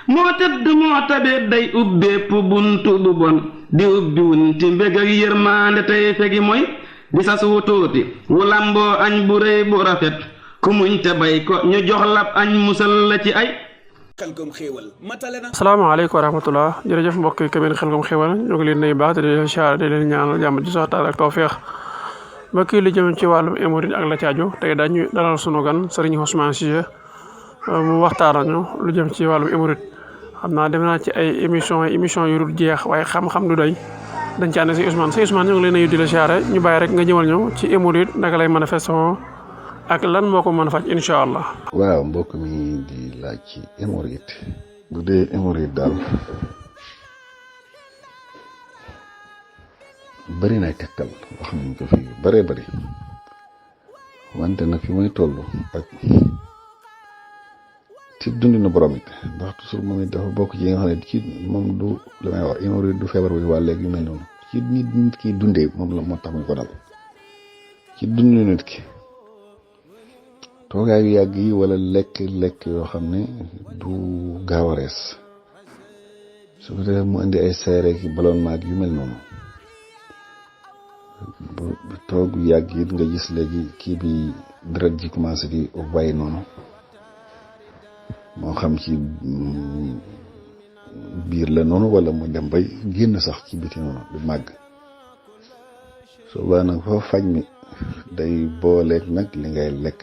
moo tëdd moo tabeet day ubbeepp buntu bu bon di ubbi wunti mbég ak yërmaande tey fegi mooy di sas wu tuuti wu lamboo añ bu rëy bu rafet ku muñ te bay ko ñu jox lab añ musal la ci ay Xelcom xéewal matale na. asalaamaaleykum wa rahmatullah jërëjëf mbokk yi commune Xelcom xéewal ñu ngi leen nuyu baax te di leen siyaare di leen ñaanal jàmm ji soxtaal ak tawfeex mbokk yi lu jëm ci wàllum hémorroïde ak la caaju tey dañu dalal sunu gan Serigne Ousmane Cissé mu waxtaanañu lu jëm ci wàllum hémorroïde xam naa dem naa ci ay émission yu dul jeex waaye xam-xam du doy dañ ci ànd si Ousmane ñu ngi leen nuyu di la siyaare ñu bàyyi rek nga ñëwal ñu ci hémorroïde naka lay manifestation ak lan moo ko mën a faj incha allah. waaw mbokk mi di laaj ci hémorroïde bu dee hémorroïde daal bëri na tegtal wax nañ ko fi bëree bëri wante nag fi muy toll ak ci dundinu borom it ndax toujours moom it dafa bokk ci yi nga xam ne ci moom du li may wax hémorroïde du feebar bu wàlleeg yu mel noonu ci nit ki dundee moom la moo tax muy ko dal ci dundinu nit ki. toogaay yu yàgg yi wala lekk yoo xam ne du gaaw a rees su ko defee mu indi ay seere ki ballonnement yu mel noonu bu toog yu yàgg it nga gis léegi kii bi deret ji commencé di bàyyi noonu moo xam ci biir la noonu wala mu dem bay génn sax ci biti noonu du màgg soo baa nag foofu faj mi day booleeg nag li ngay lekk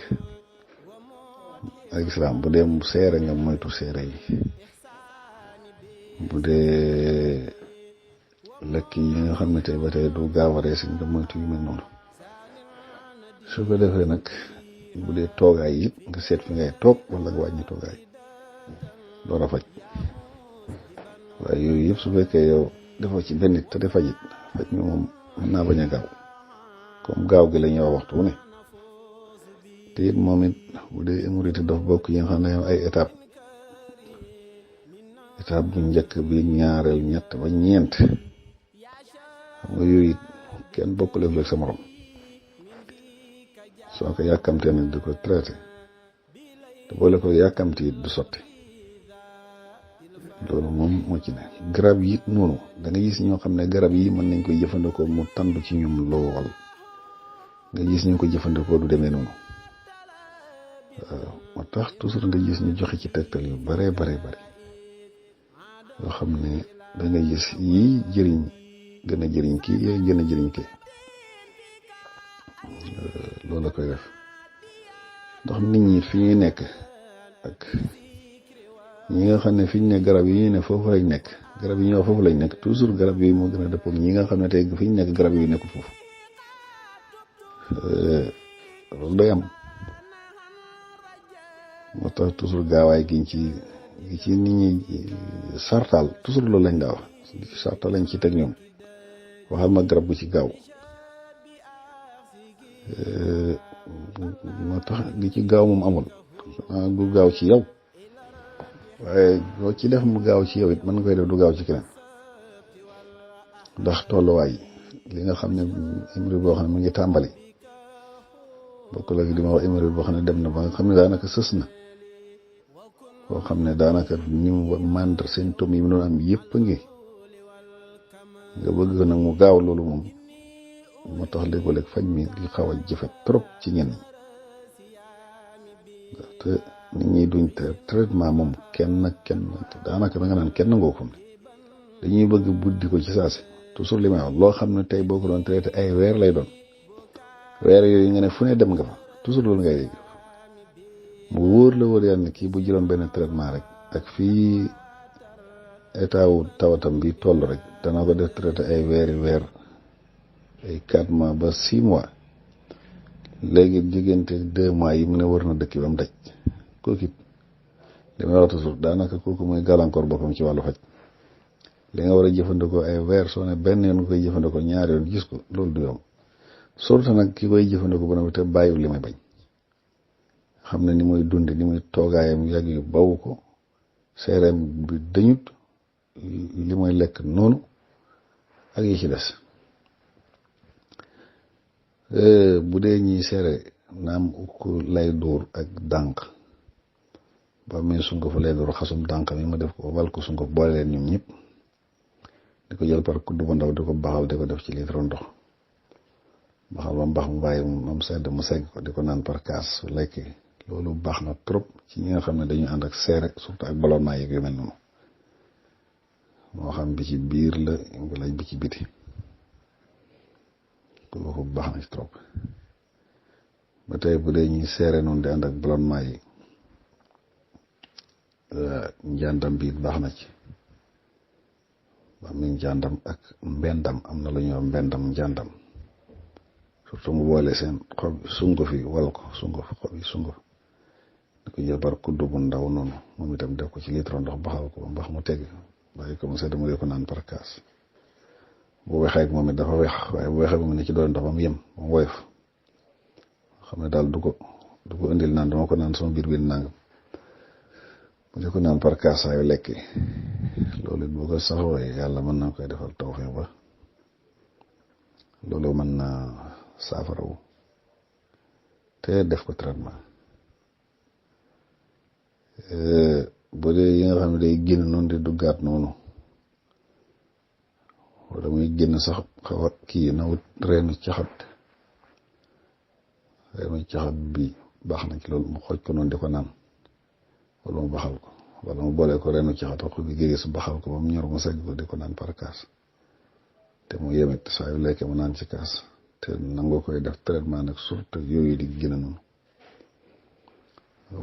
ak islam bu dee seere nga moytu seere yi bu dee lekk yi nga xam ne tey ba tey du gaaw a rees nga moytu yu mel noonu su ko defee nag bu dee toogaay it nga seet fi ngay toog wala nga wàññi toogaay door a faj waaye yooyu yëpp su fekkee yow defoo ci benn te de faj mi moom mën naa bañ a gaaw comme gaaw gi la ñuy wax waxtu wu ne te it moom it bu dee hémorroïde dafa bokk yi nga xam ne ay étape bu njëkk bi ñaareel ñett ba ñeent xam nga yooyu it kenn bokkule ak sa morom soo ko yàkkamtee nag di ko traité te boole ko yàkkamti it du sotti loolu moom moo ci ne garab yi it noonu da nga gis ñoo xam ne garab yi mën nañ koy jëfandikoo mu tàndu ci ñoom lool nga gis ñu ko jëfandikoo du demee noonu waaw moo tax toujours nga gis ñu joxe ci tegtal yu bare yoo xam ne da nga gis yii jëriñ gën a jëriñ kii yooyu gën a jëriñ kii loolu la koy def ndax nit ñi fi ñuy nekk ak ñi nga xam ne fi ñu ne garab yi ñu ne foofu lañ nekk garab yi ñu wax foofu lañ nekk toujours garab yooyu moo gën a dëppoo ñi nga xam ne tey fi ñu nekk garab yooyu nekkul foofu loolu day am moo tax toujours gaawaay gi ci nit ñi sartaal toujours loolu lañ daa wax sartaal lañ ci teg ñoom waxal ma garab bu ci gaaw moo tax gi ci gaaw moom amul du gaaw ci yow waaye loo ci def mu gaaw ci yow it mën nga koy def du gaaw ci keneen ndax tolluwaay li nga xam ne hémorroïde boo xam ne mu ngi tàmbali bokk la di ma wax hémorroïde boo xam ne dem na ba nga xam ne daanaka sës na boo xam ne daanaka ni mu mandre symptômes yi mu doon am yëpp a ngi nga bëgg nag mu gaaw loolu moom moo tax léeg-léeg faj mi li xaw a jafe trop ci ñenn ñi te nit ñi duñ traitement moom kenn daanaka da nga naan kenn ngoo ko ne dañuy bëgg buddi ko ci saasi toujours li may wax loo xam ne tey boo ko doon traité ay weer lay doon weer yooyu nga ne fu ne dem nga fa toujours loolu ngay dégg mu wóor la wóor yàlla ne kii bu jëloon benn traitement rek ak fii état wu tawatam bi toll rek dana ko def traité ay weer ay 4 mois ba 6 mois léegi diggante 2 mois yi mu ne war na dëkk ba mu daj kooku it li may wax toujours daanaka kooku mooy gàllankoor boppam ci wàllu faj li nga war a jëfandikoo ay weer soo ne benn yoon nga koy jëfandikoo 2 yoon gis ko loolu du yomb surtout nag ki koy jëfandikoo ba noppi te bàyyiwul li may bañ xam ne ni muy dunde ni muy toogaayam yàgg yu bawu ko seereem bi dañut li muy lekk noonu ak yi ci des bu dee ñi seere naam ukk lay dóor ak dànk ba muy sunguf lay dur xasum tànk mi ma def ko wal ko sunguf boole leen ñoom ñëpp di ko jël par kudd bu ndaw di ko baxal di ko def ci litre ndox baxal ba mbax mu bàyyi moom sedd mu segg ko di ko naan par kaas su lekkee loolu baax na trop ci ñi nga xam ne dañuy ànd ak seere surtout ak ballonnement yeeg yu mel noonu moo xam bi ci biir la wala bi ci biti kooku baax na ci trop ba tey bu dee ñuy seere noonu di ànd ak ballonnement yi njàndam bi baax na ci ba mi njàndam ak mbendam am na lu ñuy wax mbendam njàndam surtout mu boole seen xob sunguf yi wal ko sunguf xob yi sunguf da ko jël par kudd bu ndaw noonu moom itam def ko ci litre ndox baxal ko mbax mu tegg bàyyi ko mu sedd mu dee ko naan par kaas bu weexee ak moom it dafa weex waaye bu weexee moom ne ci doon ndox ba mu yem ba mu woyof xam ne daal du ko indil naan dama ko naan sama biir bi nangam mu dee ko naan par kaas saa yu lekkee loolu it bu ko saxooyee yàlla mën na koy defal tawfeex ba loolu mën na saafarawu te def ko traitement bu dee yi nga xam ne day génn noonu di duggaat noonu wala muy génn sax xaw a kii nawut reenu caxat bi baax na ci loolu mu xooj ko noonu di ko naan wala mu baxal ko wala mu boole ko reenu caxat wax bi gëris baxal ko ba mu ñor mu segg ko di ko naan par kaas te mu yemit saa yu lekkee mu naan ci kaas te nangoo koy def traitement nag surtout yooyu di génn noonu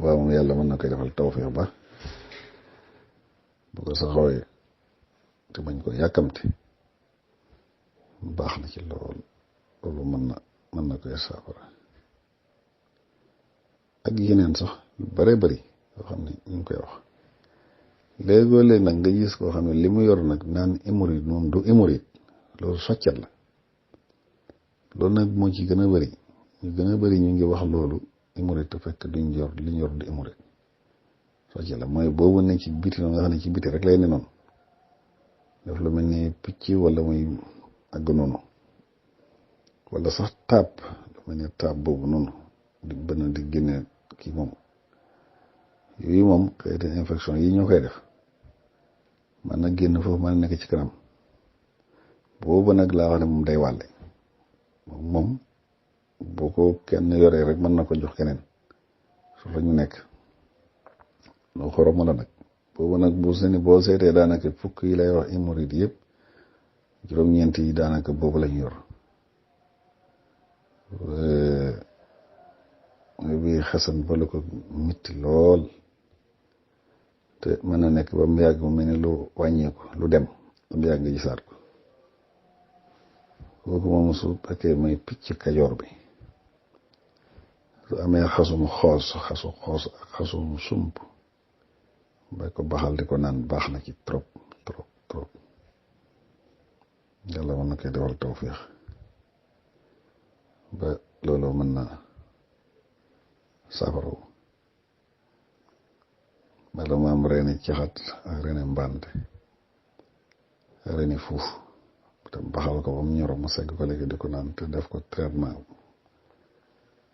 waaw moom yàlla mën na koy defal tawfeex ba bu ko saxooyee te bañ ko yàkkamti baax na ci loolu mën na koy saafara ak yeneen sax yu bare bari yoo xam ne ñu ngi koy wax léegoo-léeg nag nga gis koo xam ne li mu yor nag naan hémorroïde moom du hémorroïde loolu soccet la loolu nag moo ci gën a bari ñu ngi wax loolu hémorroïde te fekk duñ yor li ñu yor du hémorroïde soccet la mooy boobu ne ci biti noonu nga xam ne ci biti rek lay ne noonu def lu mel ni picc wala muy àgg noonu wala sax taab lu mel ni taab boobu noonu di bënn di génne kii moom yooyu moom xeeti infection yi ñoo koy def man na génn foofu mën na nekk ci kanam boobu nag laa wax ne moom day wàlle moom boo ko kenn yoree rek mën na ko jox keneen su fa ñu nekk loo xorom la nag boobu nag boo seetee daanaka fukk yi lay wax hémorroïde yëpp juróom-ñeent yi daanaka boobu lañ yor bi xasan ba la ko mitti lool te mën na nekk ba mu yàgg mu mel ni lu wàññeeku lu dem ba mu yàgg nga gisaat ko kooku moom su fekkee mooy picc kajoor bi su amee xasum xoos ak xasum sump ba ko baxal di ko naan baax na ci trop yàlla mën na koy defal tawfeex ba loolu mën na saafarawu bala mu am reeni caxat ak reeni mbànte reeni fuuf te baxal ko ba mu ñoro mu segg ko léegi di ko naan te def ko traitement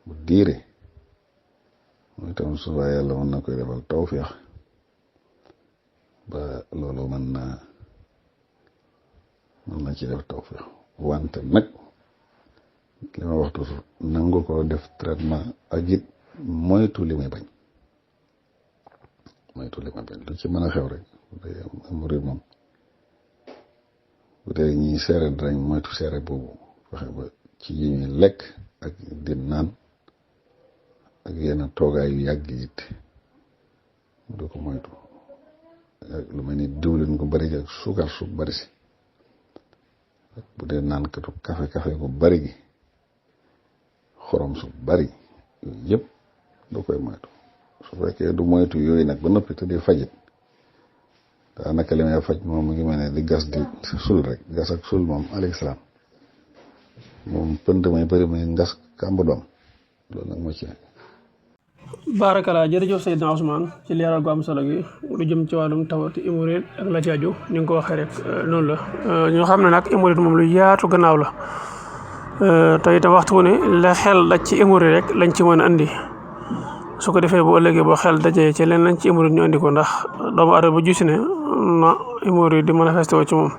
bu diire mooy tam suba yàlla mën na koy defal tawfeex ba loolu mën na ci def tawfeex wante nag li ma wax toujours nangu ko def traitement ak it moytu li may bañ lu ci mën a xew rek murid moom bu dee ñuy seere dinañ moytu seere boobu fexe ba ci yi ñuy lekk ak di naan ak yenn toogaay yu yàgg it du ko moytu lu mel ni diwlin gu bari ak suukar su bari si bu dee naan katu kafe gu bari gi xorom su bari yooyu yëpp doo koy moytu su fekkee du moytu yooyu nag ba noppi te di fajit daanaka li may faj moom mu ngi mel ne di gas di sul rek gas ak sul moom alayhi salaam moom pënd may bëri may ngas kàmb doom loolu nag moo ci nekk. Barakallah jërëjëf Seydina Ousmane ci leeral gu am solo gi lu jëm ci wàllum tawati hémorroïde ak la ci aju ni nga ko waxee rek noonu la ñoo xam ne nag hémorroïde moom lu yaatu gannaaw la te it waxtu ne la xel daj ci hémorroïde rek lañ ci mën a andi su ko defee bu ëllëgee boo xel dajee ci leneen ci hémorroïde ñu indi ko ndax doomu aadama bu jusi ne na hémorroïde di manifesté woo ci moom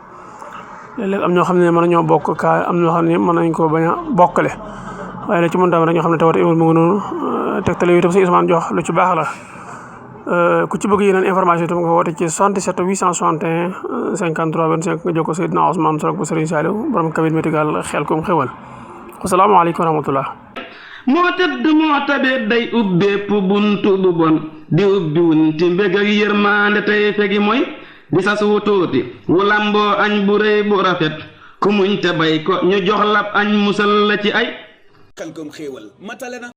léeg-léeg am ñoo xam ne mën nañoo bokk kaa am ñoo xam ne mën nañ ko bañ a bokkale waaye la ci mën daam rek ñoo xam ne tawat hémorroïde mu ngi noonu tegtale yu itam si Ousmane jox lu ci baax la ku ci bëgg yeneen information itam nga woote ci 77 861 53 25 nga jokkoo Seydina Ousmane Sow bu Serigne Saliou borom cabine médicale Xelcom Xewal asalaamaaleykum wa rahmatullah moo tëdd moo tabe day ubbeepp buntu bu bon di ubbi wunti mbég ak yërmaande tey fegi mooy di sas wu tuuti wu lamboo añ bu rëy bu rafet ku muñ te bay ko ñu jox lab añ musal la ci ay Xelcom Xewal matale na